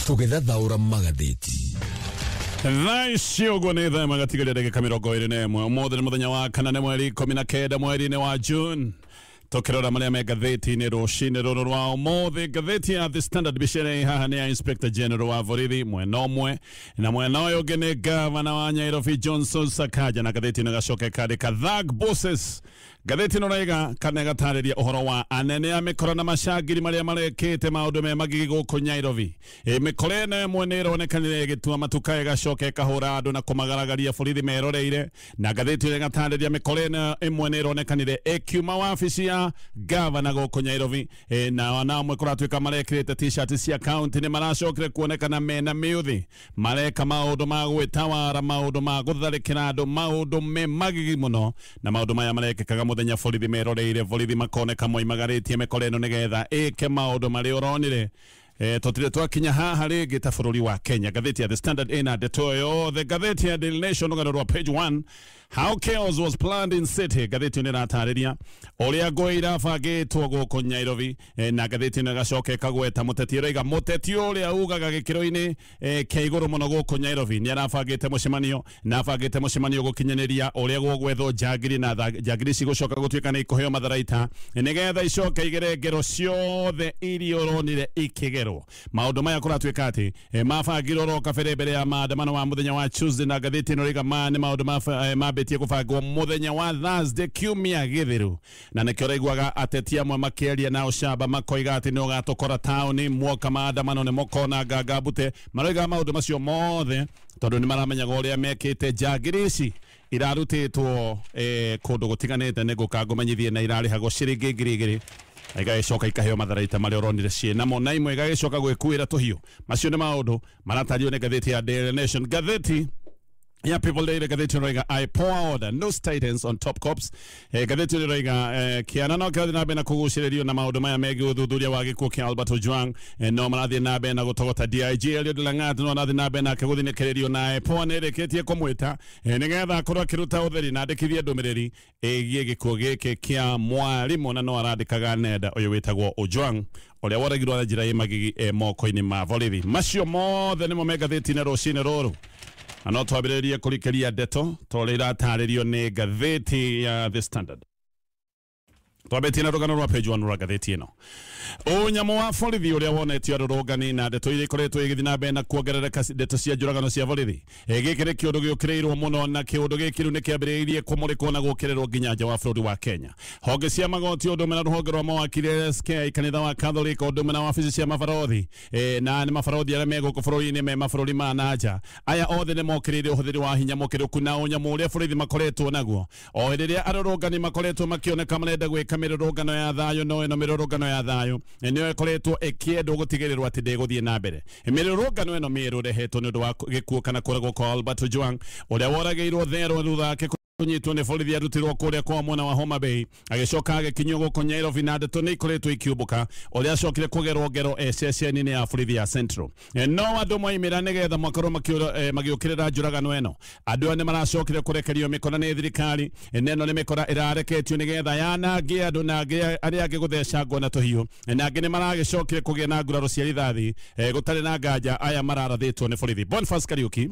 Tũgĩthathaũra magathĩti. Thaa ici ũguo nĩ thaa magatigaria ndagĩka 21. Ũmũthĩ nĩ mũthenya wa kana, nĩ mweri 19 mweri-inĩ wa June. Tũkĩrora marĩa me ngathĩti-inĩ rũcinĩ rũrũ rwa ũmũthĩ, ngathĩti ya The Standard, mbica ĩrĩa ĩ haha nĩ ya Inspector General wa borithi mwena ũmwe, na mwena ũyũ ũngĩ nĩ gavana wa Nairobi Johnson Sakaja, na ngathĩti ĩno ĩgacoka ĩkandĩka "Thug Bosses". Ngathĩti ĩno raiga kana ĩgatarĩria ũhoro wa anene a mĩkora na macangiri marĩa marekĩte maũndũ me magigi gũkũ Nairobi. Mĩkora ĩno ĩmwe nĩ ĩronekanire ĩgĩtua matuka, ĩgacoka ĩkahũra andũ na kũmagaragaria borithi meroreire, na ngathĩti ĩno ĩgatarĩria mĩkora ĩno ĩmwe nĩ ĩronekanire ĩkiuma wabici ya gavana gũkũ Nairobi. Na namwe kũratuĩka marekĩrĩte T-shirt cia county nĩ maracokire kuonekana mena mĩũthĩ mareka maũndũ ma gwĩtawara, maũndũ ma gũtharĩkĩra andũ, maũndũ me magigi mũno, na maũndũ maya marekĩkaga mũthenya borithi meroreire. Borithi makoneka moimagarĩtie mĩkora ĩno nĩgetha ĩke maũndũ marĩa ũronire. Tũtirĩ twakinya haha rĩngĩ ta bũrũri wa Kenya. Ngathĩti ya The Standard ĩna ndeto yothe. Ngathĩti ya Daily Nation, rũgano rwa page 1, "How chaos was planned in city". Ngathĩti ĩno ĩratarĩria ũrĩa ngũĩ irabangĩtwo gũkũ Nairobi. Na ngathĩti ĩno ĩgacoka ĩkagweta mũteti, ĩroiga mũteti ũrĩa ugaga gĩkĩro-inĩ kĩa igũrũ mũno gũkũ Nairobi nĩ arabangĩte mũcemanio, na abangĩte mũcemanio gũkinyanĩria ũrĩa gũgwethwo njangiri, na njangiri cigũcoka gũtuĩka nĩ ikũheo matharaita nĩgetha icoke igere ngero ciothe iria ũronire ikĩgerwo. Maũndũ maya kũratuĩka atĩ mabangirwo oro kabere mbere ya maandamano wa mũthenya wa Tuesday, na ngathĩti ĩno rĩga maya nĩ maũndũ mambĩtie kũbangwo mũthenya wa Thursday kiumia gĩthiru, na nĩkĩo ũraiguaga ateti amwe makĩaria na ũcamba makoiga atĩ nĩ ũgatũkora taũni muoka maandamano nĩ mũkona nganga mbute. Maroiga maũndũ macio mothe tondũ nĩ maramenyaga ũrĩa mekĩte. Njangiri ici irarutĩtwo kũndũ gũtiganĩte, nĩ ngũka ngũmenyithie, na irarĩhagwo ciringi 2000, na igagĩcoka ikaheo matharaita marĩa ũronire ciĩnamo, na imwe igagĩcoka gwĩkuĩra tũhiũ. Macio nĩ maũndũ maratario nĩ ngathĩti ya Daily Nation. Ngathĩti ya People Daily, ngathĩti ĩno ĩroiga "IPOA order noose tightens on top cops". Ngathĩti ĩno ĩroiga kĩana no kĩrathiĩ na mbere na kũgucĩrĩrio na maũndũ maya megiĩ ũthuthuria wa gĩkuũ kĩa Albert Ojwang. No marathiĩ na mbere na gũtogota. DIG Eliud Langat no arathiĩ na mbere nake gũthinĩkĩrĩrio, na IPOA nĩ ĩrĩkĩtie kũmwĩta nĩgetha akorwo akĩruta ũtheri na andĩkithie ndũmĩrĩri ĩgiĩ gĩkuũ gĩkĩ kĩa mwarimũ, na no arandĩkaga nenda ũyũ wĩtagwo Ojwang ũrĩa woragirwo na njĩra ĩ magigi e moko-inĩ ma borithi. Macio mothe nĩmo me ngathĩti-inĩ rũcinĩ rũrũ, na no twambĩrĩrie kũrikĩria ndeto ta ũrĩa iratarĩrio nĩ ngathĩti ya The Standard. Twambĩtie na rũgano rwa page 1 rwa ngathĩti ĩno, ũnyamũ wa borithi ũrĩa wonetio arũrũngani, na ndeto iria ikoretwo igĩthiĩ na mbere na kuongerereka, ndeto cia njũragano cia borithi. Gĩkĩ nĩ kĩũndũ gĩũkĩrĩirwo mũno, na kĩũndũ gĩkĩ rĩu nĩ kĩambĩrĩirie kũmũrĩkwo na gũkĩrĩrwo nginya nja wa bũrũri wa Kenya. Honge cia magoti, ũndũ ũmwe na rũhonge rwa mawakiri SK, kanitha wa Catholic, ũndũ ũmwe na wabici cia mabarothi, na nĩ mabarothi arĩa me gũkũ bũrũri-inĩ, me mabũrũri ma na nja, aya othe nĩ mokĩrĩire ũhũthĩri wa hinya mũkĩrũku na ũnyamũ ũrĩa borithi makoretwo naguo o hĩndĩ ĩrĩa arũrũngani makoretwo makĩoneka marenda gwĩka mĩrũrũngano ya thayũ. No ĩno mĩrũrũngano ya thayũ nĩyo ĩkoretwo ĩkĩendwo gũtigĩrĩrwo atĩ ndĩgũthiĩ na mbere. Mĩrũrũngano ĩno mĩerũ ĩrehetwo nĩ ũndũ wa gĩkuũ kana kũragwo kwa Albert Ojwang, ũrĩa woragĩirwo therũ thutha wake kũnyitwo nĩ borithi, arutirwo kũrĩa kwa mwena wa Homa Bay, agĩcoka agĩkinyio gũkũ Nairobi, na ndeto nĩ ikoretwo ikiũmbũka ũrĩa acokire kũgerwo ngero e ceceni-inĩ ya borithi ya Central. No andũ moimĩra nĩgetha makorwo magĩũkĩrĩra njũragano ĩno. Andũ aya nĩ maracokire kũrekerio mĩkora nĩ thirikari. Na ĩno nĩ mĩkora ĩrareketio nĩgetha yanange andũ, na angĩ arĩa angĩ gũthecangwo na tũhiũ, na angĩ nĩ maragĩcokire kũgĩa na nguraro cia rithathi. Gũtarĩ na nganja aya mararathĩtwo nĩ borithi. Boniface Kariuki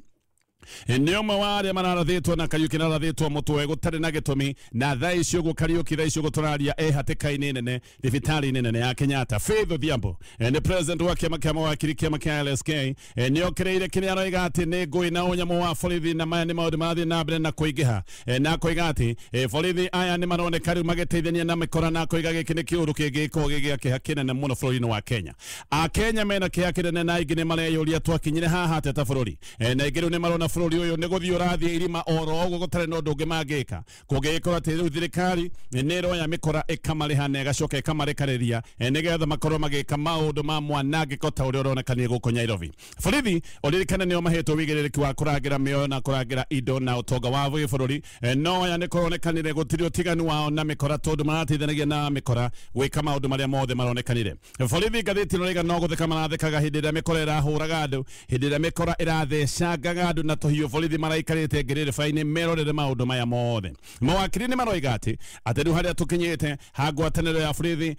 nĩ ũmwe wa arĩa mararathĩtwo, na Kariuki narathĩtwo mũtwe gũtarĩ na gĩtũmi, na thaa ici ũguo Kariuki, thaa ici ũguo tũraria, e hatĩka-inĩ nene thibitarĩ-inĩ nene ya Kenyatta. Faith Odhiambo nĩ president wa kĩama kĩa mawakiri, kĩama kĩa LSK, nĩ okĩrĩire kĩrĩa aroiga atĩ nĩ ngũĩ na ũnyamũ wa borithi, na maya nĩ maũndũ marathiĩ na mbere na kũingĩha. Na akoiga atĩ borithi aya nĩ maroneka rĩu magĩteithania na mĩkora, na akoiga gĩkĩ nĩ kĩũndũ kĩngĩkorwo gĩ gĩa kĩeha kĩnene mũno bũrũri-inĩ wa Kenya. Akenya mena kĩeha kĩnene, na aingĩ nĩ mareyũria twakinyire haha atĩa ta bũrũri. Na aingĩ rĩu nĩ marona bũrũri ũyũ nĩ gũthiĩ ũrathiĩ irima oro ũguo gũtarĩ na ũndũ ũngĩ mangĩka, kũngĩgĩkorwo atĩ rĩu thirikari nĩ ĩroya mĩkora ĩkamarĩha na ĩgacoka ĩkamarekereria nĩgetha makorwo magĩka maũndũ ma mwanangĩko ta ũrĩa ũronekanire gũkũ Nairobi. Borithi, ũririkane, nĩo mahetwo wĩigĩrĩrĩki wa kũrangĩra mĩoyo na kũrangĩra indo na ũtonga wa bũrũri. No aya nĩ kũronekanire gũtirĩ ũtiganu wao na mĩkora, tondũ marateithanagia na mĩkora gwĩka maũndũ marĩa mothe maronekanire. Borithi, ngathĩti ĩno rĩga, no gũtheka marathekaga hĩndĩ ĩrĩa mĩkora ĩrahũraga andũ, hĩndĩ ĩrĩa mĩkora ĩrathecangaga andũ na tũhiũ borithi maraikarĩte ngĩrĩrĩba-inĩ merorere maũndũ maya mothe. Mawakiri nĩ maroiga atĩ rĩu harĩa tũkinyĩte ha ngwatanĩro ya borithi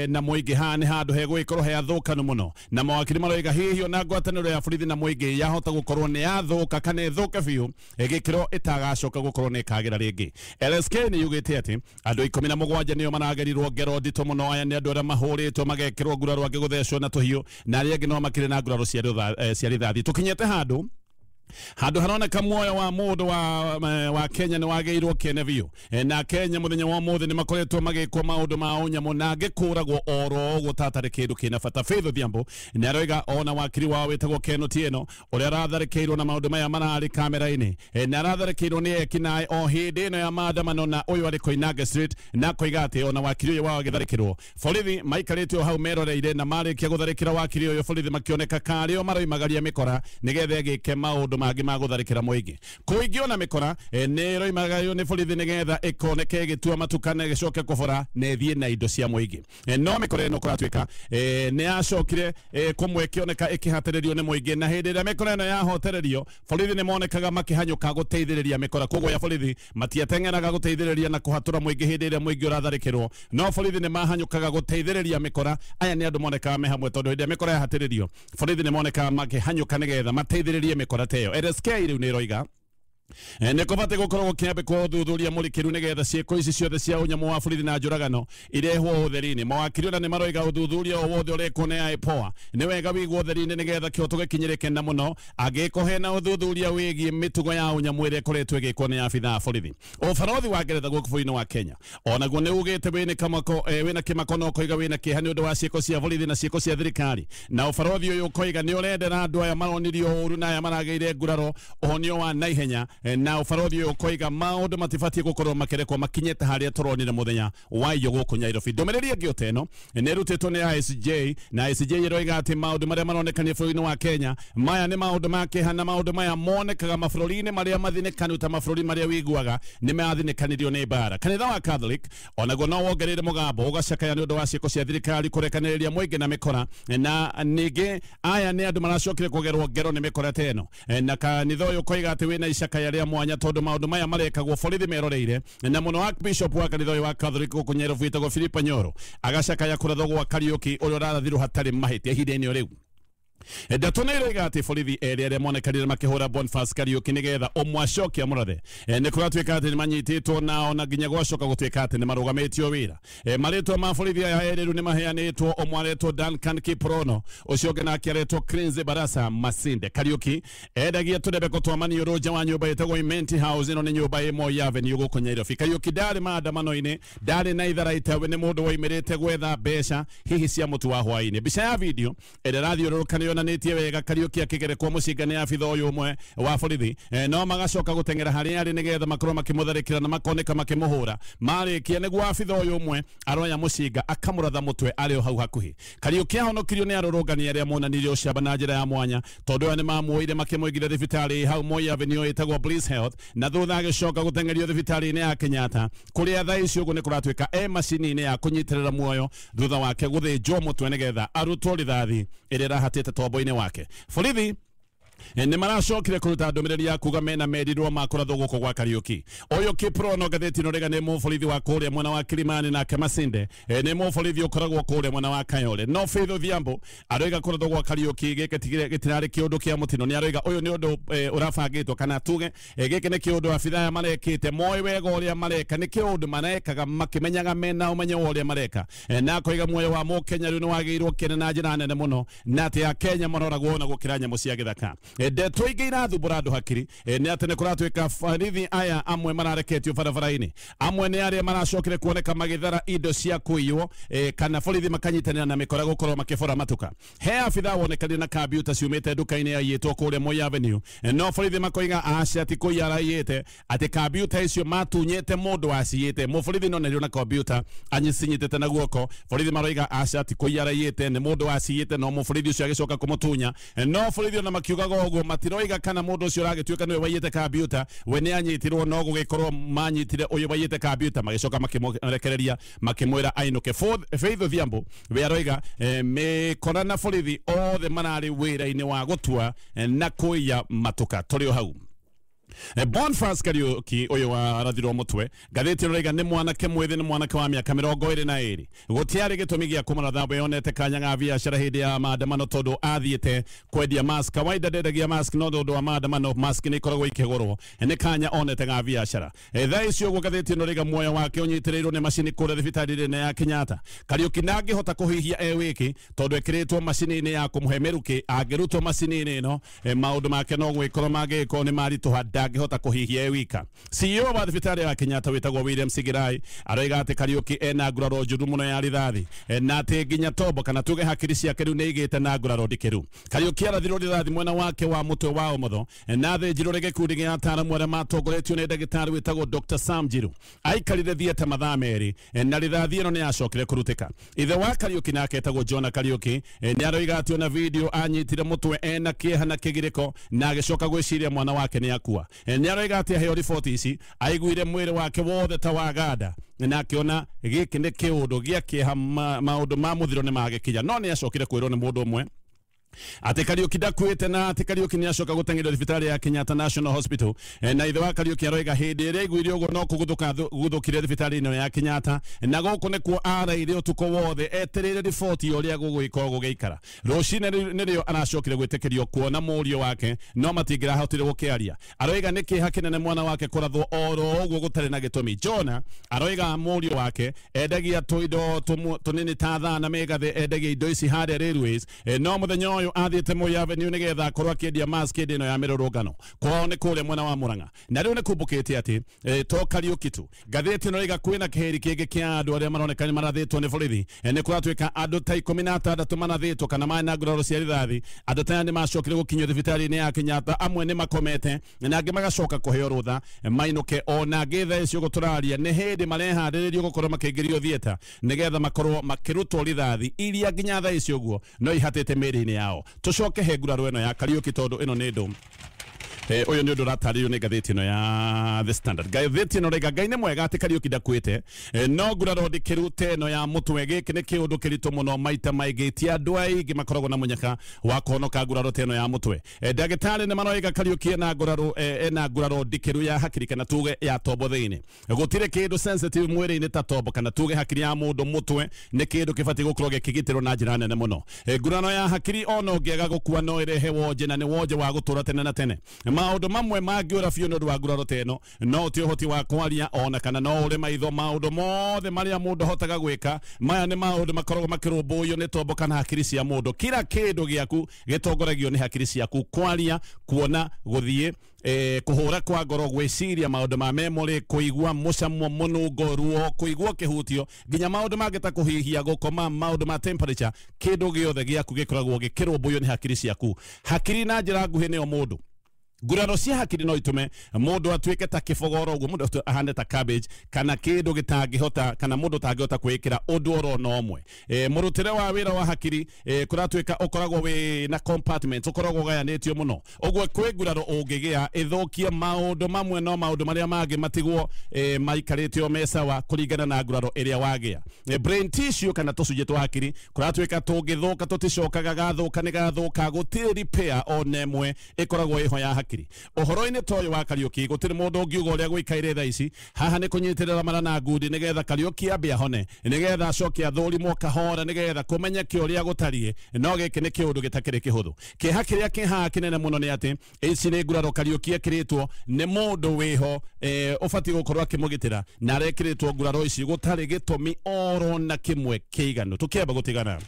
na mũingĩ haha nĩ handũ hegũgĩkorwo he athũkanu mũno, na mawakiri maroiga hihi ona ngwatanĩro ya borithi na mũingĩ yahota gũkorwo nĩ yathũka kana ĩthũke biũ ĩgĩkĩrwo ĩtagacoka gũkorwo nĩ ĩkagĩra rĩngĩ. LSK nĩ yugĩte atĩ andũ 17 nĩo maragerirwo ngero nditũ mũno. Aya nĩ andũ arĩa mahũrĩtwo magekĩrwo nguraro, angĩ gũthecwo na tũhiũ, na arĩa angĩ no makĩrĩ na nguraro cia rithathi. Tũkinyĩte handũ haroneka muoyo wa mũndũ wa Kenya nĩ wagĩirwo kĩene biũ, na Kenya mũthenya wa ũmũthĩ nĩ makoretwo magĩkwo maũndũ ma ũnyamũ na angĩ kũragwo oro ũguo tatarĩ kĩndũ kĩna bata. Faith Odhiambo nĩ aroiga ona wakiri wao wĩtagwo Ken Otieno ũrĩa aratharĩkĩirwo na maũndũ maya mararĩ kamera-inĩ, na aratharĩkĩirwo nĩ ekinaĩ o hĩndĩ ĩno ya maandamano, na ũyũ arĩ Koinange Street, na koiga atĩ ona wakiri ũyũ wao agĩtharĩkĩrwo borithi maikarĩte o hau meroreire, na marĩkia gũtharĩkĩra wakiri ũyũ borithi makĩoneka karĩo maroimagaria mĩkora nĩgetha ĩgĩke maũndũ mangĩ ma gũtharĩkĩra mũingĩ. Kũingĩ ona mĩkora nĩ ĩroimagario nĩ borithi nĩgetha ĩkoneke ĩgĩtua matuka na ĩgĩcoke kũbora na ĩthiĩ na indo cia mũingĩ. No mĩkora ĩno kũratuĩka nĩ yacokire kũmwe ĩkĩoneka ĩkĩhatĩrĩrio nĩ mũingĩ, na hĩndĩ ĩrĩa mĩkora ĩno yahotererio borithi nĩ monekaga makĩhanyũka gũteithĩrĩria mĩkora. Koguo ya borithi matiateng'eraga gũteithĩrĩria na kũhatũra mũingĩ hĩndĩ ĩrĩa mũingĩ ũratharĩkĩrwo, no borithi nĩ mahanyũkaga gũteithĩrĩria mĩkora. Aya nĩ andũ monekaga me hamwe, tondũ hĩndĩ ĩrĩa mĩkora yahatĩrĩrio borithi nĩ monekaga makĩhanyũka nĩgetha mateithĩrĩrie mĩkora ta ĩyo. LSK rĩu nĩ ĩroiga nĩ kũbatiĩ gũkorwo gũkĩambĩkwo ũthuthuria mũrikĩru nĩgetha ciĩko ici ciothe cia ũnyamũ wa borithi na njũragano irehwo ũtheri-inĩ. Mawakiri ona nĩ maroiga ũthuthuria o wothe ũrekwo nĩ IPOA nĩ wega wĩigwo ũtheri-inĩ nĩgetha kĩhoto gĩkinyĩrĩke, na mũno angĩkorwo hena ũthuthuria wĩgiĩ mĩtugo ya ũnyamũ ĩrĩa ĩkoretwo ĩgĩkwo nĩ abithaa a borithi. Ũbarothi wa Ngeretha gũkũ bũrũri-inĩ wa Kenya onaguo nĩ ugĩte wĩna kĩmako na ũkoiga wĩna kĩeha nĩ ũndũ wa ciĩko cia borithi na ciĩko cia thirikari, na ũbarothi ũyũ ũkoiga nĩ ũrendera andũ aya maronirio ũru na aya maragĩire nguraro ũhonio wa naihenya, na ũbarothi ũyũ ũkoiga maũndũ matibatiĩ gũkorwo makĩrekwo makinyĩte harĩa tũronire mũthenya wa iyo gũkũ Nairobi. Ndũmĩrĩri ĩngĩ o ta ĩno nĩ ĩrutĩtwo nĩ ICJ, na ICJ ĩroiga atĩ maũndũ marĩa maronekania bũrũri-inĩ wa Kenya maya nĩ maũndũ ma kĩeha, na maũndũ maya monekaga mabũrũri-inĩ marĩa mathinĩkanu ta mabũrũri marĩa wĩiguaga nĩ mathinĩkanirio nĩ mbara. Kanitha wa Catholic onaguo no wongereire mũgambo ũgacakaya nĩ ũndũ wa ciĩko cia thirikari kũrekanĩrĩria mũingĩ na mĩkora, na ningĩ aya nĩ andũ maracokire kũgerwo ngero nĩ mĩkora ta ĩno, na kanitha ũyũ ũkoiga atĩ wĩna icakaya rĩa mwanya tondũ maũndũ maya marekagwo borithi meroreire, na mũno Archbishop wa kanitha ũyũ wa Catholic gũkũ Nairobi wĩtagwo Philip Nyoro agacakaya kũrathwo gwa Kariũki ũrĩa ũrarathirwo hatarĩ mahĩtia ihinda-inĩ o rĩu. Ndeto nĩ iroiga atĩ borithi erĩ arĩa monekanire makĩhũra Boniface Kariũki nĩgetha ũmwe acoke amũrathe nĩ kũratuĩka atĩ nĩ manyitĩtwo nao na nginya gwacoka gũtuĩka atĩ nĩ marũgamĩtio wĩra. Marĩtwa ma borithi aya erĩ rĩu nĩ maheanĩtwo, ũmwe aretwo Duncan Kiprono, ũcio ũngĩ nake aretwo Crinze Barasa Masinde. Kariũki endagia tũrebeko twa maniũrũ nja wa nyũmba ĩtagwo Imenti House, ĩno nĩ nyũmba ĩ Moi Avenue gũkũ Nairobi. Kariũki ndarĩ maandamano-inĩ, ndarĩ na itharaita, we nĩ mũndũ woimĩrĩte gwetha mbeca hihi cia mũtu wa hwaĩ-inĩ. Mbica ya video ĩrĩa ĩrathiũrũrũka nĩ yonanĩtie wega Kariũki akĩgerekwo mũcinga nĩ abitha ũyũ ũmwe wa borithi, no magacoka gũteng'era harĩa arĩ nĩgetha makorwo makĩmũtharĩkĩra na makoneka makĩmũhũra. Marĩkia nĩguo abitha ũyũ ũmwe aroya mũcinga akamũratha mũtwe arĩ o hau hakuhĩ. Kariũki ahonokirio nĩ arũrũngani arĩa monanirie ũcamba na njĩra ya mwanya, tondũ aya nĩ mamuoire makĩmũigire thibitarĩ hau Moi Avenue ĩtagwo Bliss Health, na thutha agĩcoka gũteng'erio thibitarĩ-inĩ ya Kenyatta kũrĩa thaa ici ũguo nĩ kũratuĩka e macini-inĩ ya kũnyitĩrĩra muoyo thutha wake gũthĩnjwo mũtwe nĩgetha arutwo rithathi ĩrĩa ĩrahatĩte tombo-inĩ wake. Borithi nĩ maracokire kũruta ndũmĩrĩri ya kuga mena merirwo ma kũrathwo gũkũ gwa Kariũki. Ũyũ Kiprono ngathĩti ĩno rĩga nĩ mũborithi wa kũrĩa mwena wa Kilimani, nake Masinde nĩ mũborithi ũkoragwo kũrĩa mwena wa Kayole. No Faith Odhiambo aroiga kũrathwo gwa Kariũki gĩkĩ gĩtirarĩ kĩũndũ kĩa mũtino, nĩ aroiga ũyũ nĩ ũndũ ũrabangĩtwo, kana tuge gĩkĩ nĩ kĩũndũ abithaa aya marekĩte moĩ wega ũrĩa mareka, nĩ kĩũndũ marekaga makĩmenyaga mena ũmenyo wa ũrĩa mareka, na akoiga muoyo wa mũkenya rĩu nĩ wagĩrĩirwo kĩene na njĩra nene mũno, na atĩ akenya maroragwo na gũkĩra nyamũ cia gĩthaka. Ndeto ingĩ irathumbũra andũ hakiri nĩ atĩ nĩ kũratuĩka borithi aya amwe marareketio barabara-inĩ, amwe nĩ arĩa maracokire kuoneka magĩthara indo cia kũiywo, kana borithi makanyitanĩra na mĩkora gũkorwo makĩbora matuka. He abithaa wonekanire na kambiuta ciumĩte nduka-inĩ yaiyĩtwo kũrĩa Moi Avenue, no borithi makoiga aca ti kũiya araiyĩte, atĩ kambiuta icio matunyĩte mũndũ waciyĩte. Mũborithi no nerio na kambiuta anyicinyitĩte na guoko, borithi maroiga aca ti kũiya araiyĩte, nĩ mũndũ waciyĩte, no mũborithi ũcio agĩcoka kũmũtunya. No borithi ona makiugaga maroiga ũguo matiroiga kana mũndũ ũcio ũragĩtuĩka nĩwe waiyĩte kambiuta we nĩ anyitirwo, no gũgĩkorwo manyitire ũyũ waiyĩte kambiuta magĩcoka makĩmũrekereria makĩmwĩra ainũke. Faith Odhiambo we aroiga mĩkora na borithi othe mararĩ wĩra-inĩ wa gũtua na kũiya matuka. Tũrĩ o hau. Boniface Kariuki uyu warathirwo mutwe, ngathĩti ĩrauga nĩ mwanake mwĩthĩ, nĩ mwanake wa mĩaka 22. Gũtiarĩ gĩtũmi gĩa kũmũratha weyonete kanya ga biacara hĩndĩ ya maandamano tondũ athiĩte kwendia mask. Kawaida ndendagia mask, no tondũ wa maandamano mask nĩ ikoragwo ikĩgũrwo, nĩ kanya onete ga biacara. Thaa icio ũguo ngathĩti ĩno ĩrauga muoyo wake ũnyitĩrĩirwo nĩ macini kũrĩa thibitarĩ nene ya Kenyatta. Kariuki ndangĩhota kũhihia e wiki tondũ ekĩrĩtwo macini-inĩ ya kũmũhe mĩrukĩ. Angĩrutwo macini-inĩ ĩno, maũndũ make no gwĩkorwo mangĩgĩkorwo nĩ maritũha, ndangĩhota kũhihia e wika. CEO wa thibitarĩ ya Kenyatta wĩtagwo William Sigirai aroiga atĩ Kariuki ena nguraro njũru mũno ya rithathi, na atĩ nginya tombo kana tuge hakiri ciake rĩu nĩ igĩte na nguraro ndikĩru. Kariuki arathirwo rithathi mwena wake wa mũtwe wa ũmotho, na thĩnjirwo nĩ gĩkundi gĩa ataaramu arĩa matongoretio nĩ ndagĩtarĩ wĩtagwo Dr. Sam Njiru. Aikarire thieta mathaa 2, na rithathi ĩno nĩ yacokire kũrutĩka. Ithe wa Kariuki nake etagwo Jonah Kariuki nĩ aroiga atĩ ona video anyitire mũtwe ena kĩeha na kĩgirĩko, na agĩcoka gwĩciria mwana wake nĩ akua. Nĩ aroiga atĩ aheo riboti ici aiguire mwĩrĩ wake wothe ta waganda, na akĩona gĩkĩ nĩ kĩũndũ gĩa kĩeha, maũndũ ma mũthiro nĩ magĩkinya. No nĩ acokire kwĩrwo nĩ mũndũ ũmwe atĩ Kariuki ndakuĩte, na atĩ Kariuki nĩ acoka gũteng'erio thibitarĩ ya Kenyatta National Hospital. Na ithe wa Kariuki aroiga hĩndĩ ĩrĩa aiguire ũguo no kũguthũka guthũkire thibitarĩ ĩno ya Kenyatta, na gũkũ nĩkuo araire ũtukũ wothe etereire riboti ya ũrĩa gũgũgĩkorwo gũgĩikara. Rũcinĩ nĩrĩo aracokire gwĩtĩkĩrio kuona mũriũ wake, no matingĩrahotire gũkĩaria. Aroiga nĩ kĩeha kĩnene mwana wake kũrathwo oro ũguo gũtarĩ na gĩtũmi. Jonah aroiga mũriũ wake endagia tũindo tũnini ta thaa na mĩgathĩ, endagia indo ici harĩa Railways, no mũthenya ũyũ athiĩte Moi Avenue nĩgetha akorwo akĩendia mask hĩndĩ ĩno ya mĩrũrũngano. Kwao nĩ kũrĩa mwena wa Murang'a. Na rĩu nĩ kumbũkĩte atĩ to Kariuki tu. Ngathĩti ĩno ĩrauga kwĩna kĩhĩri kĩngĩ kĩa andũ arĩa maroneka nĩ marathĩtwo nĩ borithi. Nĩ kũratuĩka andũ ta 16 marathĩtwo kana marĩ na nguraro cia rithathi. Andũ ta aya nĩ macokire gũkinyio thibitarĩ-inĩ ya Kenyatta, amwe nĩ makomete na angĩ magacoka kũheo rũtha mainũke. Ona angĩ thaa icio ũguo tũraria nĩ hĩndĩ mareharĩrĩrio gũkorwo makĩingĩrio theatre nĩgetha makorwo makĩrutwo rithathi iria nginya thaa icio ũguo no ihatĩte mĩĩrĩ-inĩ yao. Tũcoke he nguraro ĩno ya Kariuki tondũ ĩno nĩ ndũ. Ũyũ nĩ ũndũ ũratarĩrio nĩ ngathĩti ĩno ya The Standard. Ngathĩti ĩno ĩrauga Ngai nĩ mwega atĩ Kariuki ndakuĩte, no nguraro ndikĩru ta ĩno ya mũtwe gĩkĩ nĩ kĩũndũ kĩritũ mũno maita maingĩ, ti andũ aingĩ makoragwo na mũnyaka wa kũhonoka nguraro ta ĩno ya mũtwe. Ndagĩtarĩ nĩ maroiga Kariuki ena nguraro, ena nguraro ndikĩru ya hakiri kana tuge ya tombo thĩinĩ. Gũtirĩ kĩndũ sensitive mwĩrĩ-inĩ ta tombo kana tuge hakiri ya mũndũ mũtwe nĩ kĩndũ kĩbatiĩ gũkorwo gĩkĩgitĩrwo na njĩra nene mũno. Nguraro ya hakiri ona ũngĩaga gũkua no ĩrehe wonje, na nĩ wonje wa gũtũra tene na tene. Maũndũ mamwe mangĩũra biũ nĩ ũndũ wa nguraro ta ĩno no ũte ũhoti wa kwaria ona kana no ũre maitho. Maũndũ mothe marĩa mũndũ ahotaga gwĩka maya nĩ maũndũ makoragwo makĩrũmbũiyo nĩ tombo kana hakiri cia mũndũ. Kila kĩndũ gĩaku gĩtongoragio nĩ hakiri ciaku, kwaria, kuona, gũthiĩ, kũhũra kwa ngoro, gwĩciria maũndũ ma memory, kũigua mũcamo, mũnungo, ruo, kũigua kĩhutio, nginya maũndũ mangĩ ta kũhihia, gũkoma, maũndũ ma temperature. Kĩndũ gĩothe gĩaku gĩkoragwo gĩkĩrũmbũiyo nĩ hakiri ciaku. Hakiri na njĩra nguhĩ nĩyo mũndũ. Nguraro cia hakiri no itume mũndũ atuĩke ta kĩbogoro ũguo, mũndũ ahane ta cabbage, kana kĩndũ gĩtangĩhota, kana mũndũ ũtangĩhota kwĩĩkĩra ũndũ oro na ũmwe. Mũrutĩre wa wĩra wa hakiri, kũratuĩka ũkoragwo wĩ na compartments, ũkoragwo ũgayanĩtio mũno. Ũguo kwĩ nguraro ũngĩgĩa ĩthũkie maũndũ mamwe, no maũndũ marĩa mangĩ matigwo maikarĩte o me sawa kũringana na nguraro ĩrĩa wagĩa. Brain tissue kana tũcunjĩ twa hakiri kũratuĩka tũngĩthũka tũticokaga, gathũka nĩ gathũka, gũtirĩ repair ona ĩmwe ĩkoragwo ĩho ya hakiri. Ũhoro-inĩ ta ũyũ wa Kariuki gũtirĩ mũndũ ũngiuga ũrĩa gũikaire thaa ici. Haha nĩ kũnyitĩrĩra mara na ngundi nĩgetha Kariuki ambe ahone, nĩgetha acoke athũrimwo kahora, nĩgetha kũmenyeke ũrĩa gũtariĩ. No gĩkĩ nĩ kĩũndũ gĩtakĩrĩ kĩhũthũ. Kĩeha kĩrĩa kĩ haha kĩnene mũno nĩ atĩ ici nĩ nguraro Kariuki ekĩrĩtwo nĩ mũndũ wĩho, ũbatiĩ gũkorwo akĩmũgitĩra, na arekĩrĩtwo nguraro ici gũtarĩ gĩtũmi oro na kĩmwe kĩiganu. Tũkĩamba gũtigana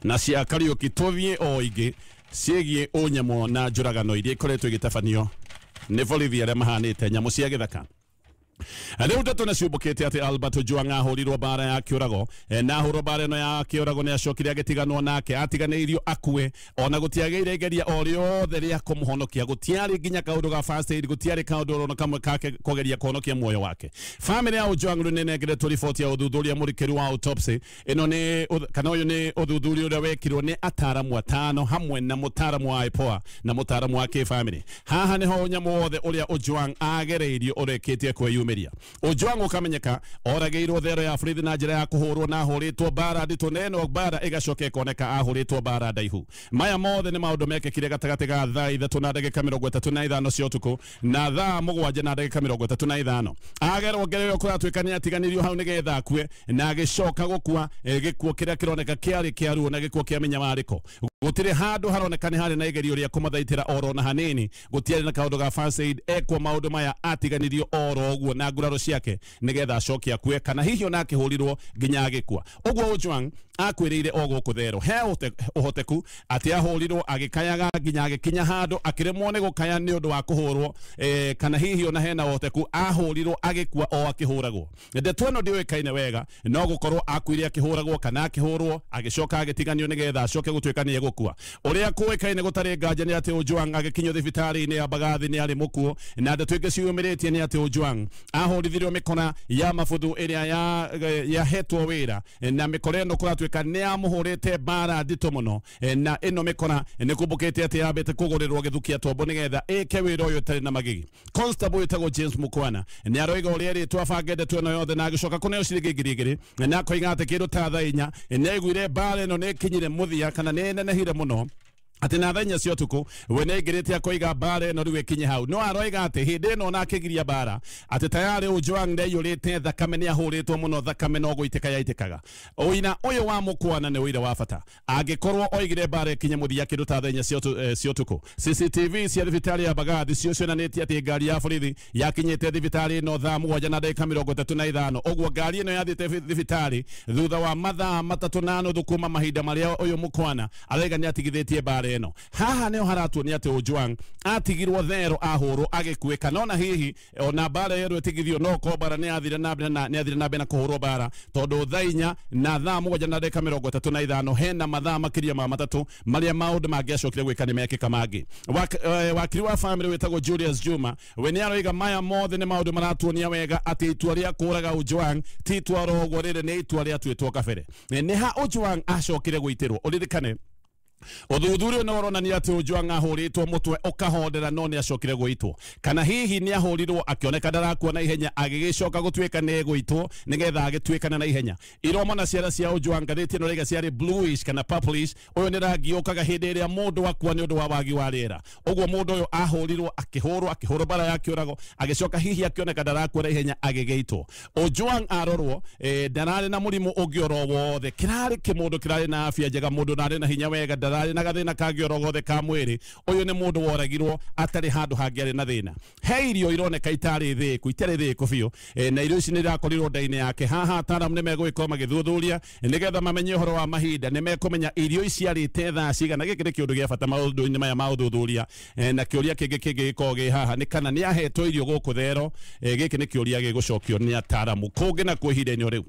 na cia Kariuki tũthiĩ o ingĩ ciĩgiĩ ũnyamũ na njũragano iria ikoretwo igĩtabanio nĩ borithi arĩa mahanĩte nyamũ cia gĩthaka. Rĩu ndeto nĩ ciũmbũkĩte atĩ Albert Ojwang ahũrirwo mbara ya kĩũrago, na ahũrwo mbara ĩno ya kĩũrago nĩ acokire agĩtiganwo nake, atiganĩirio akue, ona gũtiagĩire igeria o rĩothe rĩa kũmũhonokia, gũtiarĩ nginya kaũndũ ga first aid, gũtiarĩ kaũndũ ona kamwe kake kũgeria kũhonokia muoyo wake. Famĩlĩ ya Ojwang rĩu nĩ ĩnengeretwo riboti ya ũthuthuria mũrikĩru wa autopsy. Ĩno nĩ kana ũyũ nĩ ũthuthuria ũrĩa wekirwo nĩ ataramu atano hamwe na mũtaramu wa IPOA na mũtaramu wa kĩbamĩrĩ. Haha nĩho ũnyamũ wothe ũrĩa Ojwang agereirio ũrĩkĩtie kwĩyumĩria. Ojwang ũkamenyeka oragĩirwo thero ya borithi na njĩra ya kũhũrwo na ahũrĩtwo mbara nditũ, na ĩno mbara ĩgacoka ĩkoneka ahũrĩtwo mbara ndaihu. Maya mothe nĩ maũndũ mekĩkire gatagatĩ ga thaa 3 na ndagĩka 35 cia ũtukũ na thaa 7 na ndagĩka 35. Agerwo ngero ĩyo kũratuĩka nĩ atiganĩrio hau nĩgetha akue, na agĩcoka gũkua gĩkuũ kĩrĩa kĩroneka kĩarĩ kĩa ruo na gĩkuũ kĩa mĩnyamarĩko. Gũtirĩ handũ haroneka nĩ harĩ na igerio rĩa kũmathaitĩra oro na hanini, gũtiarĩ na kaũndũ ga first aid ekwo maũndũ maya, atiganĩrio oro ũguo na nguraro ciake nĩgetha acoke akue, kana hihi ona akĩhũrirwo nginya agĩkua. Ũguo Ojwang akwĩrĩire o gũkũ thero he ũhoteku atĩ ahũrirwo agĩkayaga nginya agĩkinya handũ akĩremwo nĩ gũkaya nĩ ũndũ wa kũhũrwo, kana hihi ona hena ũhoteku ahũrirwo agĩkua o akĩhũragwo. Ndeto ĩno ndĩũĩkaine wega, no gũkorwo akuire akĩhũragwo kana akĩhũrwo agĩcoka agĩtiganio nĩgetha acoke gũtuĩka nĩ egũkua. Ũrĩa kũĩkaine gũtarĩ nganja nĩ atĩ Ojwang agĩkinyio thibitarĩ-inĩ ya Mbagathi nĩ arĩ mũkuũ, na ndeto ingĩ ciumĩrĩtie nĩ atĩ Ojwang ahũrithirio mĩkora ya mabuthu ĩrĩa yahetwo wĩra, na mĩkora ĩno kũratuĩka nĩ yamũhũrĩte mbara nditũ mũno, na ĩno mĩkora nĩ kumbũkĩte atĩ yambĩte kũgũrĩrwo gĩthukia tombo nĩgetha ĩke wĩra ũyũ ũtarĩ na magigi. Constable wĩtagwo James Mukwana nĩ aroiga ũrĩa erĩtwo abange ndeto ĩno yothe, na agĩcoka kũneo ciringi 2,000, na akoiga atĩ kĩndũ ta thaa 4 nĩ aiguire mbara ĩno nĩ ĩkinyire mũthia kana nĩ ĩnenehire mũno, atĩ na thaa 4 cia ũtukũ we nĩ aingĩrĩte akoiga mbara ĩno rĩu ĩkinye hau. No aroiga atĩ hĩndĩ ĩno ona akĩgiria mbara atĩ tayarĩ Ojwang nĩaiyũrĩte thakame, nĩ ahũrĩtwo mũno thakame no gũitĩka yaitĩkaga. Ũina ũyũ wa Mukwana nĩ ũira wa bata angĩkorwo oigire mbara ĩkinye mũthia kĩndũ ta thaa 4 cia ũtukũ. CCTV cia thibitarĩ ya Mbagathi cio cionanĩtie atĩ ngari ya borithi yakinyĩte thibitarĩ ĩno thaa 7 na ndagĩka 35. Ũguo ngari ĩno yathiĩte thibitarĩ thutha wa mathaa 3.5 kuma mahinda marĩa ũyũ Mukwana araiga nĩ atigithĩtie mbara ĩno. Haha nĩho haratuonia atĩ Ojwang atigirwo thero ahũrwo agĩkuĩka, no na hihi ona mbara yerwo ĩtigithio no ko mbara nĩ athire na mbere na nĩ athire na mbere na kũhũrwo mbara, tondũ thaa 4 na thaa 7 na ndagĩka 35 hena mathaa makĩria ma 3 marĩa maũndũ mangĩacokire gwĩka nĩ mekĩka mangĩ. Wakiri wa famĩlĩ wĩtagwo Julius Juma we nĩ aroiga maya mothe nĩ maũndũ maratuonia wega atĩ itua rĩa kũraga Ojwang ti itua ro ũguo, rĩrĩ nĩ itua rĩatuĩtwo kabere. Nĩ ha Ojwang acokire gũitĩrwo? Ũririkane ũthuthuria nĩ ũronania atĩ Ojwang ahũrĩtwo mũtwe ũkahondera no nĩ acokire gũitwo, kana hihi nĩ ahũrirwo akĩoneka ndarakua na ihenya agĩgĩcoka gũtuĩka nĩ egũitwo nĩgetha agĩtuĩkana na ihenya. Iromo na ciara cia Ojwang ngathĩti ĩno raiga ciarĩ bluish kana purplish. Ũyũ nĩ rangi ũkaga hĩndĩ ĩrĩa mũndũ akua nĩ ũndũ wa wagi wa rĩera. Ũguo mũndũ ũyũ ahũrirwo akĩhũrwo akĩhũrwo mbara ya kĩũrago agĩcoka hihi akĩoneka ndarakua na ihenya agĩgĩitwo. Ojwang arorwo ndararĩ na mũrimũ ũngĩ oro wothe, kĩrarĩ kĩmũndũ kĩrarĩ na afya njega, mũndũ ndarĩ na hinya wega, ndararĩ na gathĩna kangĩ oro gothe ka mwĩrĩ. Ũyũ nĩ mũndũ woragirwo atarĩ handũ hangĩ arĩ na thĩna. He irio ironeka itarĩ thĩku, itarĩ thĩku biũ, na irio ici nĩ irakorirwo nda-inĩ yake. Haha ataaramu nĩ megũgĩkorwo magĩthuthuria nĩgetha mamenye ũhoro wa mahinda, nĩ mekũmenya irio ici arĩte thaa cigana. Gĩkĩ nĩ kĩũndũ gĩa bata maũndũ-inĩ maya ma ũthuthuria, na kĩũria kĩngĩ kĩngĩgĩkorwo gĩ haha nĩ kana nĩ ahetwo irio gũkũ thero. Gĩkĩ nĩ kĩũria gĩgũcokio nĩ ataaramu kũngĩ na kuo ihinda-inĩ rĩu.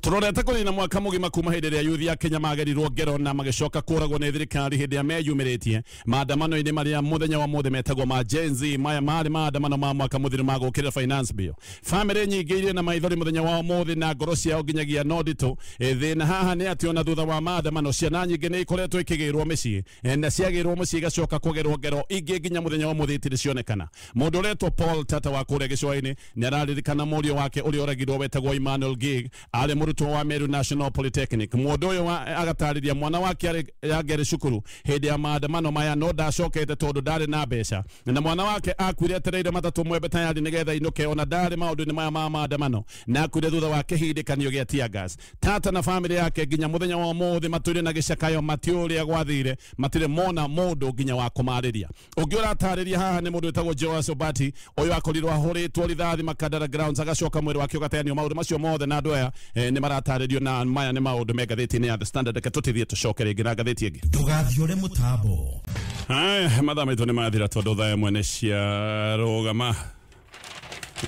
Turorete kũrĩ na mwaka mũgima kuma hĩndĩ ĩrĩa yuthi ya Kenya magerirwo ngero na magĩcoka kũragwo nĩ thirikari hĩndĩ ĩrĩa meyumĩrĩtie maandamano-inĩ marĩa mũthenya wa mũthĩ metagwo ma Gen Z. Maya marĩ maandamano ma mwaka mũthiru ma gũkĩrĩra finance bill. Famĩlĩ nyingĩ irĩ na maithori mũthenya wa ũmũthĩ na ngoro ciao nginyagia no nditũ. Thĩna haha nĩ atĩ ona thutha wa maandamano ciana nyingĩ nĩ ikoretwo ikĩgĩrwo mĩciĩ, na ciagĩrwo mũciĩ igacoka kũgerwo ngero ingĩ nginya mũthenya wa ũmũthĩ itirĩ cionekana. Mũndũ ũretwo Paul Tata wa kũrĩa gĩcũa-inĩ nĩ araririkana mũriũ wake ũrĩa oragirwo wetagwo Emmanuel Gig, arĩ mũrutwo wa Meru National Polytechnic. Mũndũ ũyũ agatarĩria mwana wake arĩ angĩarĩ cukuru hĩndĩ ya maandamano maya no ndacokete tondũ ndarĩ na mbeca, na mwana wake akuire etereire matatũ Mwembe tayari nĩgetha ainũke, ona ndarĩ maũndũ-inĩ maya ma maandamano, na akuire thutha wa kĩhindĩkanio gĩa tear gas. Tata na famĩlĩ yake nginya mũthenya wa ũmũthĩ matũire na gĩcakayo, matiũĩ ũrĩa gwathire, matirĩ mona mũndũ nginya wa kũmarĩria. Ũngĩ ũratarĩria haha nĩ mũndũ wĩtagwo Joas Obati, ũyũ akorirwo ahũrĩtwo rithathi Makandara Grounds agacoka mwĩrĩ wake ũgateanio. Maũndũ macio mothe na andũ aya nĩ maratarĩrio, na maya nĩ maũndũ me ngathĩti-inĩ ya The Standard. Reke tũtithie tũcoke rĩngĩ na ngathĩti ĩngĩ. Ndũgathiũre mũtambo. Haya, mathaa maitũ nĩ mathira tondũ thaa 1 nĩ ciarũgama.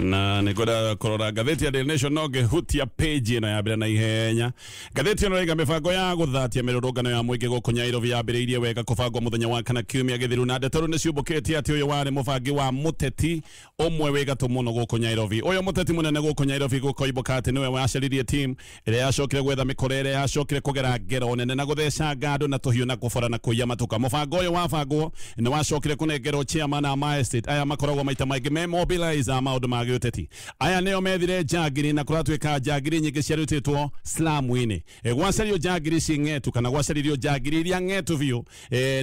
Na nĩngwenda kũrora ngathĩti ya Daily Nation no ngĩhutia page ĩno ya mbere na ihenya. Ngathĩti ĩno ĩraiga mĩbango ya gũthatia mĩrũrũngano ya mũingĩ gũkũ Nairobi yambĩrĩirie wega kũbangwo mũthenya wa kana kiumia gĩthiru, na ndeto rĩu nĩciũmbũkĩtie atĩ ũyũ warĩ mũbangi wa mũteti ũmwe wĩ gatũ mũno gũkũ Nairobi. Ũyũ mũteti mũnene gũkũ Nairobi gũkoimbũka atĩ nĩwe wacaririe team ĩrĩa yacokire gwetha mĩkora ĩrĩa yacokire kũgera ngero nene na gũthecanga andũ na tũhiũ na kũbora na kũiya matuka. Mũbango ũyũ wabangwo nĩ wacokire kũnengerwo chairman a ma estate aya makoragwo maita maingĩ me mobilize a maũndũ ma gĩũteti. Aya nĩo methire njangiri na kũratuĩka njangiri nyingĩ ciarutĩtwo slamu-inĩ. Gwacario njangiri ci ng'etu kana gwacaririo njangiri iria ng'etu biũ,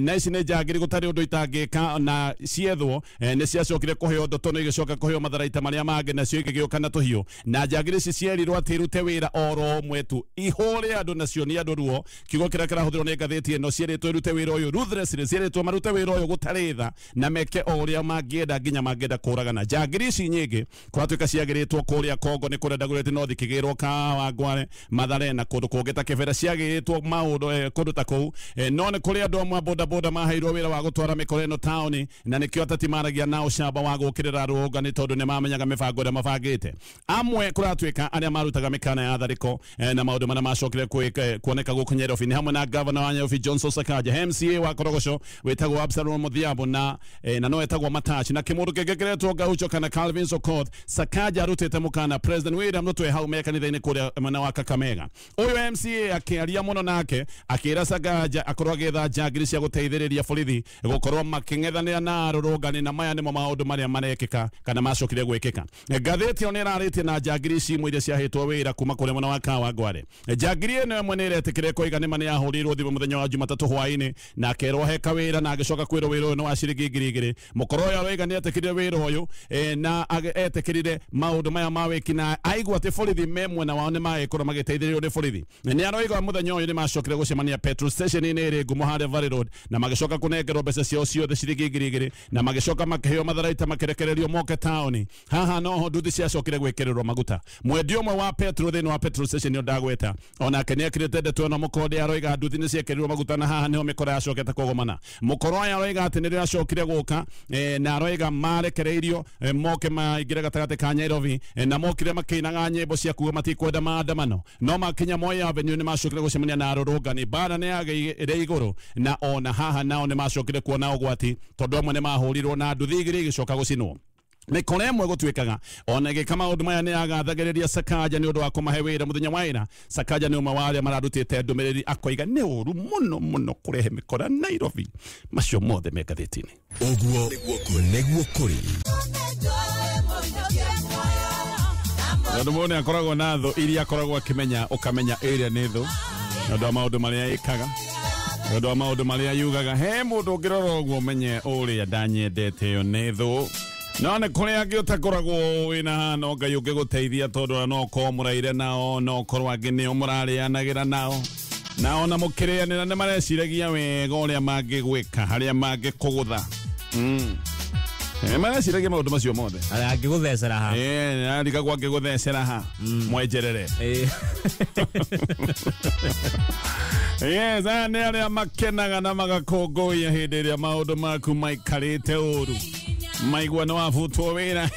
na ici nĩ njangiri gũtarĩ ũndũ itangĩka na ciethwo, nĩ ciacokire kũheo ndoto na igĩcoka kũheo matharaita marĩa mangĩ nacio igĩgĩũka na tũhiũ, na njangiri ici cierirwo atĩ irute wĩra oro ũmwe tu, ihũre andũ nacio nĩ andũ ruo. Kiugo kĩrĩa kĩrahũthĩrwo nĩ ngathĩti ĩno, cierĩtwo irute wĩra ũyũ ruthlessly, cierĩtwo marute wĩra ũyũ gũtarĩ tha na meke o ũrĩa mangĩenda nginya mangĩenda kũragana. Njangiri ici nyingĩ kũratuĩka ciagĩrĩtwo kũrĩa Kongo nĩ kũrĩa Dagoretti North, ikĩgĩrwo Kawangware, Mathare na kũndũ kũngĩ ta Kĩbera, ciagĩrĩtwo maũndũ kũndũ ta kũu. No nĩ kũrĩ andũ amwe a bodaboda maheirwo wĩra wa gũtwara mĩkora ĩno taũni, na nĩkĩo ateti maragia na ũcamba wa gũũkĩrĩra arũrũngani tondũ nĩ mamenyaga mĩbango ĩrĩa mabangĩte. Amwe kũratuĩka arĩa marutaga mĩkana ya tharĩko na maũndũ marĩa macokire kuoneka gũkũ Nairobi nĩ hamwe na gavana wa Nairobi Johnson Sakaja, MCA wa Korogocho wĩtagwo Absalom Odhiambo na no etagwo Matachi, na kĩmũndũ kĩngĩ kĩretwo Gaucho kana Calvin Sokoth. Sakaja arutĩte mũkana President William Ruto hau me kanitha-inĩ kũrĩa mwena wa Kakamega. Ũyũ MCA akĩaria mũno nake akĩra Sakaja akorwo agĩetha njangiri cia gũteithĩrĩria borithi gũkorwo makĩng'ethanĩra na arũrũngani, na maya nĩmo maũndũ marĩa marekĩka kana macokire gwĩkĩka. Ngathĩti ĩyo nĩ ĩrarĩtie na njangiri ici imwe iria ciahetwo wĩra kuma kũrĩa mwena wa Kawangware. Njangiri ĩno ĩmwe nĩ ĩretĩkĩre koiga nĩ ma nĩ yahũrĩirwo thimũ mũthenya wa Jumatatũ hwaĩ-inĩ na akerwo he kawĩra na agĩcoka kwĩrwo wĩra ũyũ nĩ wa ciringi 2,000. Mũkoro ũyũ aroiga nĩ etĩkĩrire wĩra ũyũ, na etĩkĩrire maũndũ maya ma wĩki na aigua atĩ borithi me mwena wao nĩ magĩkorwo magĩteithĩrĩrio nĩ borithi. Nĩ aroiga mũthenya ũyũ nĩ macokire gũcemania petrol station-inĩ ĩrĩ ngumo harĩa Valley Road na magĩcoka kũnengerwo mbeca ciao ciothe ciringi 2,000 na magĩcoka makĩheo matharaita makĩrekererio moke taũni. Haha noho nduthi ciacokire gwĩkĩrĩrwo maguta. Mwendia ũmwe wa petrol thĩinĩ wa petrol station ĩyo ndagweta onake nĩ ekĩrĩte ndeto ĩno mũkonde, aroiga nduthi nĩ ciekĩrirwo maguta na haha nĩho mĩkora yacokete kũgomana. Mũkoro aya aroiga atĩ nĩrĩo acokire gũka, na aroiga marekereirio moke maingĩre gatagatĩ ka Nairobi, na mokire makĩinaga nyĩmbo cia kuga matikwenda maandamano, no makinya Moi Avenue nĩ macokire gũcemania na arũrũngani. Mbara nĩ yagĩire igũrũ na ona haha nao nĩ macokire kuona ũgwati tondũ amwe nĩ mahũrirwo na nduthi igĩrĩ igĩcoka gũcinwo. Mĩkora ĩmwe gũtuĩkaga ona ĩgĩka maũndũ maya nĩ yagathagĩrĩria Sakaja nĩ ũndũ wa kũmahe wĩra mũthenya wa ira. Sakaja nĩ ũmwe wa arĩa mararutĩte ndũmĩrĩri akoiga nĩ ũru mũno mũno kũrehe mĩkora Nairobi. Macio mothe me ngathĩti-inĩ. Ũguo nĩguo kũrĩ. Tondũ mũndũ nĩ akoragwo na thũ iria akoragwo akĩmenya, ũkamenya ĩrĩa nĩ thũ nĩ ũndũ wa maũndũ marĩa ĩkaga, nĩ ũndũ wa maũndũ marĩa yugaga. He mũndũ ũngĩrora ũguo ũmenye ũrĩa ndanyendete ĩyo nĩ thũ. No nĩ kũrĩ angĩ ũtakoragwo wĩna hano Ngai ũngĩgũteithia tondũ no ũkorwo mũraire nao, no ũkorwo angĩ nĩo mũrarĩanagĩra nao, na ona mũkĩrĩanĩra nĩ mareciragia wega ũrĩa mangĩgwĩka, harĩa mangĩkũgũtha. Mareciragia maũndũ macio mothe. Arĩa angĩgũthecera ha. Arigagwo angĩgũthecera ha mwenjerere. Yes, aya nĩ arĩa makenaga na magakũngũiya hĩndĩ ĩrĩa maũndũ maku maikarĩte ũru. Maigua nĩ wabutwo wĩra.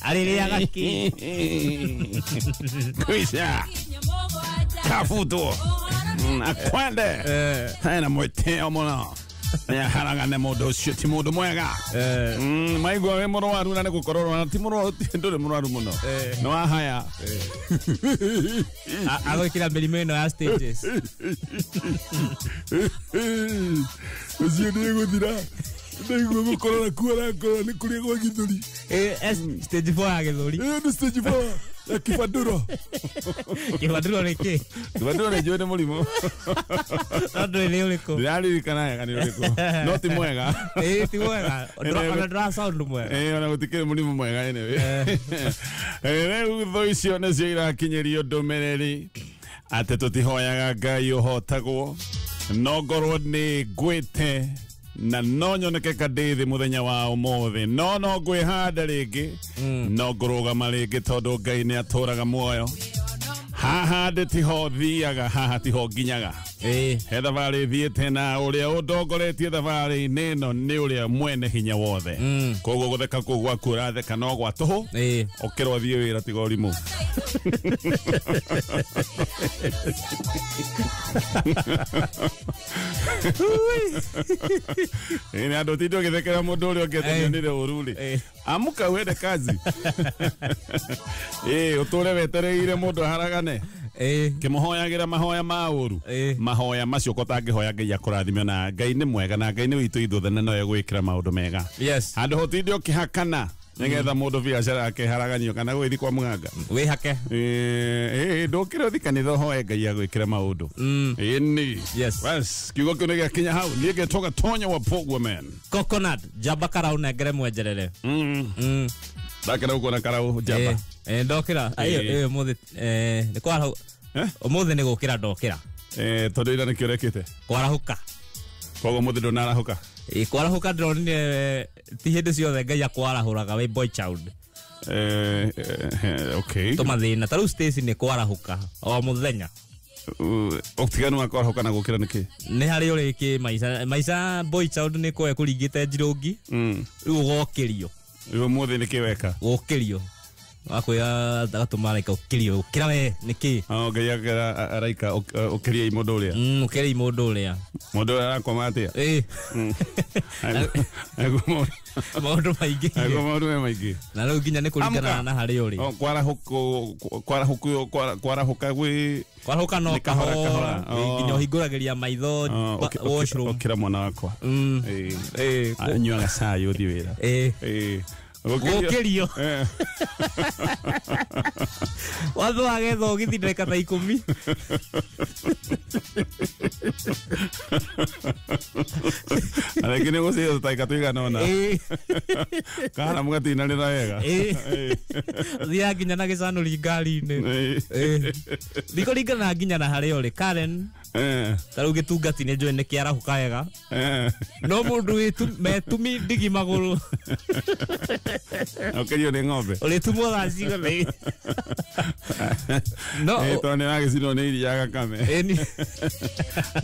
Arĩrĩaga kĩ? Kwisha kabutwo akwende hena mwĩtĩo mũno nĩaharaga nĩ mũndũ ũcio ti mũndũ mwega. Maigua wĩ mũrwaru na nĩ gũkorwo na ti mũrwaru, ndũrĩ mũrwaru mũno nĩ wahaya agwĩkĩra mĩrimũ ĩno ya stages. Ũcio nĩ gũthira ndaigua gũkorora kuorakora nĩ kũrĩa gwa gĩthũri. Stage 4 ya gĩthũri. Nĩ stage 4 ya kĩbandũro. Kĩbandũro nĩ kĩ? Kĩbandũro nĩ njũĩ nĩ mũrimũ. No ndũĩ nĩ ũrĩkũ. Ndĩraririkana wega nĩ ũrĩkũ. No ti mwega. Ti mwega. Ona ndũra sound mwega. Ona gũtikĩrĩ mũrimũ mwega anyway. Rĩu thũ icio nĩcio irakinyĩrio ndũmĩrĩri atĩ tũtihoyaga Ngai ũhotagwo, no ngorwo nĩ ngwĩte na no nyoneke kandithi muthenya wa umuthi, no no ngwihanda ringi, no ngurugama ringi tondu Ngai ni aturaga muoyo. Haha ndi tiho thiaga, haha tiho nginyaga. He thabarĩ thiĩte na ũrĩa ũndongoretie thabarĩ-inĩ ĩno nĩ ũrĩa mwene hinya wothe. Koguo gũtheka kũu gwaku ũratheka no gwa tũhũ. Ũkĩrwo thiĩ wĩra tiga ũrimũ. Nĩ andũ tinde ũgĩthekera mũndũ ũrĩa ũngĩ atĩ ũru rĩ. Amuka wende kazi. Ũtũre wetereire mũndũ aharagane. Kĩmũhoyagĩra mahoya ma ũru. Mahoya macio ko tangĩhoya Ngai akũrathime na Ngai nĩ mwega na Ngai nĩ witũ ithuothe na nowe gwĩkĩra maũndũ mega. Yes. Handũ hotinde ũkĩhakana nĩgetha mũndũ biacara yake ĩharaganio kana gũgĩthiĩ kwa mũganga. Wĩhake. Ndũkĩre ũthiĩ kanitha ũhoe Ngai agwĩkĩre maũndũ. Ĩni. Yes. Bas, kiugo kĩu nĩgĩakinya hau. Niĩ ngetwo Gatonya wa Pogwa man. Coconut, njamba karau nengere mwenjerere. Ndakĩra ũkuona karau njamba. Ndokĩra. Ũmũthĩ nĩ kwarahu. Ũmũthĩ nĩ gũkĩra ndokĩra. Tondũ ira nĩkĩo ũrekĩte? Kwarahũka. Koguo ũmũthĩ ndũnarahũka? Kwarahũka ndĩronire ti hĩndĩ ciothe Ngai akwarahũraga wĩ boy child. Okay. Tũmathĩna ta rĩu Stacy nĩ kwarahũka o mũthenya. Ũtiganu wa kwarahũka na gũkĩra nĩkĩ? Nĩ harĩ ũrĩkĩ maica maica boy child nĩ kwe kũringĩte njirũngi. Rĩu ũgokĩrio. Rĩu ũmũthĩ nĩkĩ weka? Gũkĩrio. Akwĩra agatũma araika ũkĩrio ũkĩra we nĩkĩ? Ngai akera araika ũkĩriei mũndũ ũrĩa. Ũkĩriei mũndũ ũrĩa. Mũndũ ũrĩa arakoma atĩa? Maũndũ maingĩ. Maũndũ me maingĩ. Na rĩu nginya nĩ kũringana na harĩa ũrĩ. Kwarahũka gwĩ kwarahũka no kahora nginya ũhingũragĩria maitho washroom. Ũkĩra mwana wakwa. Anyuaga cai ũthiĩ wĩra. Gũkĩrio. Watho wagetha ũgĩthiĩ ndagĩka ta 10. Na rĩngĩ nĩ gũciria tũtagĩka tũigana ũna. Kana mũgatinanĩra wega. Thiaga nginya na gĩcanũri ngari-inĩ. Ndikũringana nginya na harĩa ũrĩ. Karen ta rĩu gĩtungati nĩ njũĩ nĩ kĩarahũka wega. No mũndũ metumi ndigi magũrũ. Ũkĩrio nĩ ng'ombe. Ũrĩtumwo thaa cigana. No tondũ nĩ wagĩcinwo nĩ iria gakame.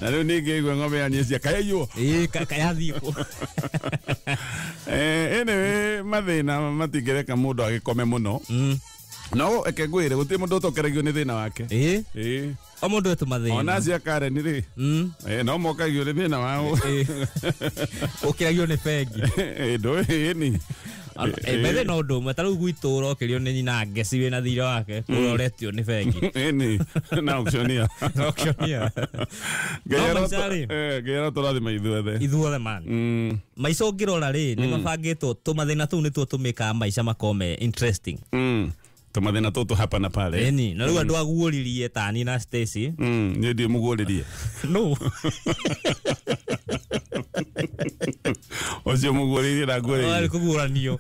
Na rĩu ningĩ igua ng'ombe yanyicia kayaiywo. Kayathiĩ kũ. Anyway, mathĩna matingĩreka mũndũ agĩkome mũno. No eke ngwĩre gũtirĩ mũndũ ũtokeragio nĩ thĩna wake. O mũndũ wetũ mathĩna. Ona cia Karen rĩ. No mokagio nĩ thĩna wao. Ũkĩragio nĩ bengi. Ndũĩ ĩni. Bethe no ũndũ ũmwe ta rĩu gwitũ ũrokĩrio nĩ nyina ngeci wĩna thirĩ wake ũroretio nĩ bengi. Ĩni na auctionia. Auctionia. Ngai arotũrathima ithuothe. Ithuothe man. Maica ũngĩrora rĩ nĩ mabangĩtwo tũmathĩna tũu nĩtuo tũmĩkaga maica makome interesting. Tũmathĩna tũtũ hapa na pale. Ĩni na rĩu andũ aguũririe tani na Stacy. Niĩ ndiĩ mũguũrĩrie. No. Ũcio mũguũrĩirie na nguũrĩirie. Kũguũranio.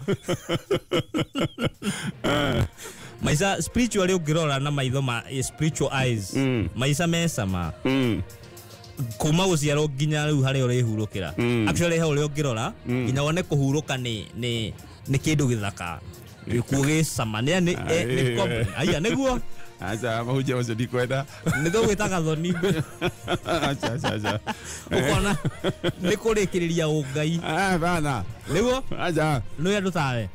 Maica spiritually ũngĩrora na maitho ma spiritual eyes. Maica mecama. Kuma gũciarwo nginya rĩu harĩa ũrĩhurũkĩra. Actually he ũrĩa ũngĩrora nginya wone kũhurũka nĩ kĩndũ gĩthaka. Gĩkuũ gĩcama nĩ aya nĩguo. Aca mahunjia macio ndikwenda. Nĩ tũgwĩta gathoni. Aca aca aca. Ũkona nĩ kũrĩkĩrĩria ũngai. Bana. Nĩguo? Aca. Nĩ andũ tawe.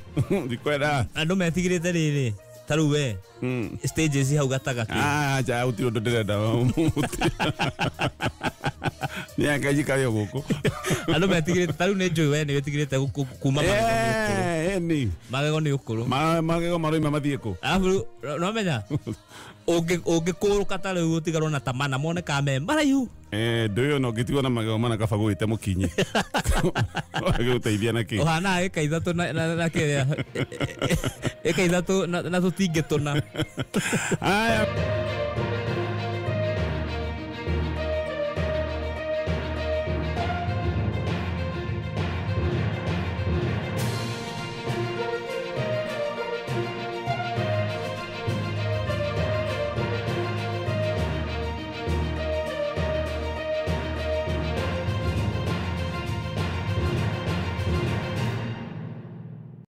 Ndikwenda. Andũ metigĩrĩte rĩrĩ ta rĩu we stages hau gatagatĩ. Aca gũtirĩ ũndũ ndĩrenda. Nĩ anga njikare o gũkũ. Andũ metigĩrĩte ta rĩu nĩ njũĩ we nĩ wĩtigĩrĩte kuma magego nĩ ũkũrũ. Ĩni. Magego nĩ ũkũrũ. Magego maroima mathiĩ kũ? Arabu no menya ũngĩkũrũka ta rĩu ũtigarwo na ta mana monekaga me maraihu. Ndũĩ ona ũngĩtigwo na magego mana kaba gũgĩte mũkinyi. Agĩgũteithia na kĩ? Ũhanaga ĩka ithatũ na kĩrĩa ĩka ithatũ na tũtingĩ tũna. Aya.